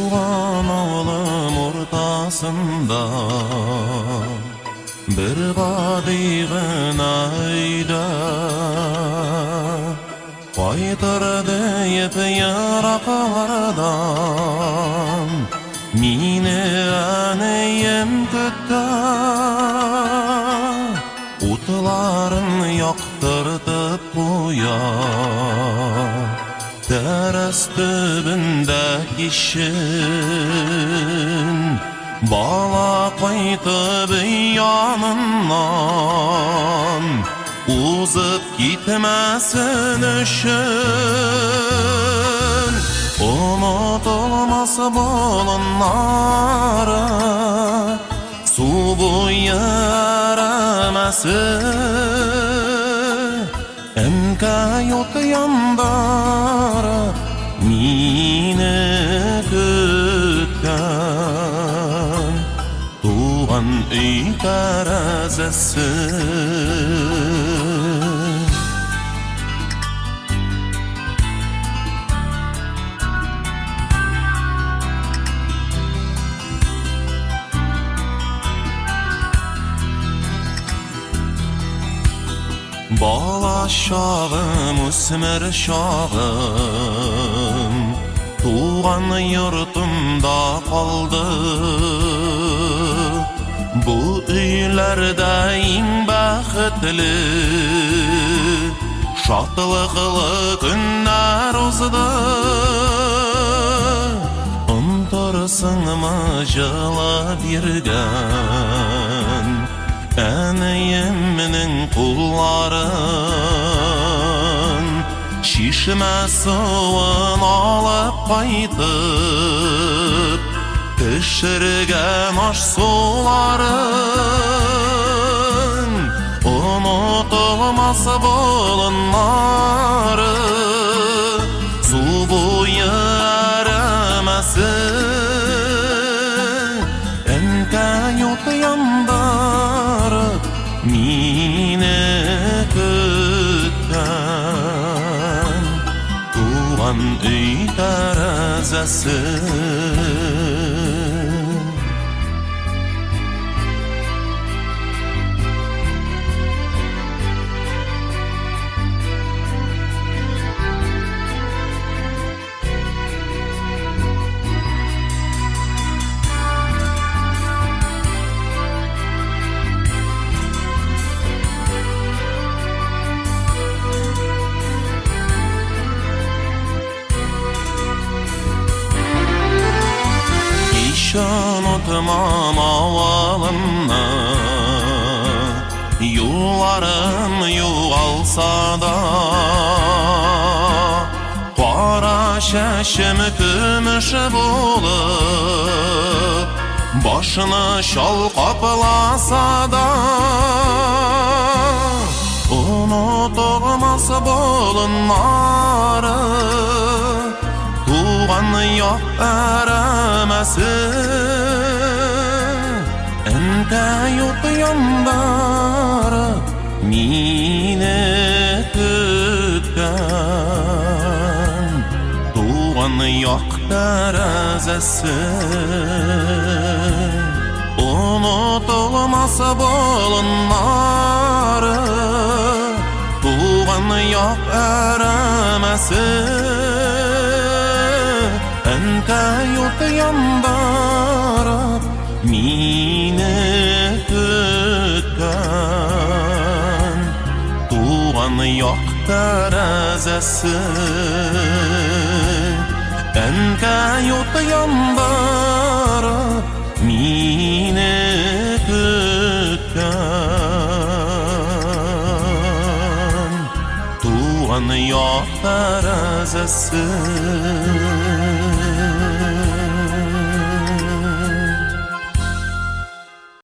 Туган авылым уртасында бер гади генә өйдә кайтыр диеп ераклардан мине әнием көтә. Утларын яктыртып куя. Тәрәз төбендә кичен бала кайтып өй яныннан узып китмәсен өчен онытылмас болыннары, су буе әрәмәсе, Әнкәй ут яндырып мине көткән туган өй тәрәзәсе. Бала чагым, үсмер чагым туган йортымда калды. Бу өйләрдә иң бәхетле, шатлыклы көннәр узды. Онтырсыңмы җылы биргән Әниемнең кулларын, чишмә суын алып кайтып, пешергән аш суларын, онытылмас болыннары, су буе әрәмәсе. Әнкәй ут яндырып мине көткән туган өй тәрәзәсе. Һич онытмам авылымны, юлларым югалса да. Кара чәчем көмеш булып, башны чал капласа да, онытылмас болыннары, туган як әрәмәсе. Әнкәй ут яндырып мине көткән туган як тәрәзәсе. Онытылмас болыннары, туган як әрәмәсе. Әнкәй ут яндырып мине көткән туган як тәрәзәсе. Әнкәй ут яндырып мине көткән туган як тәрәзәсе.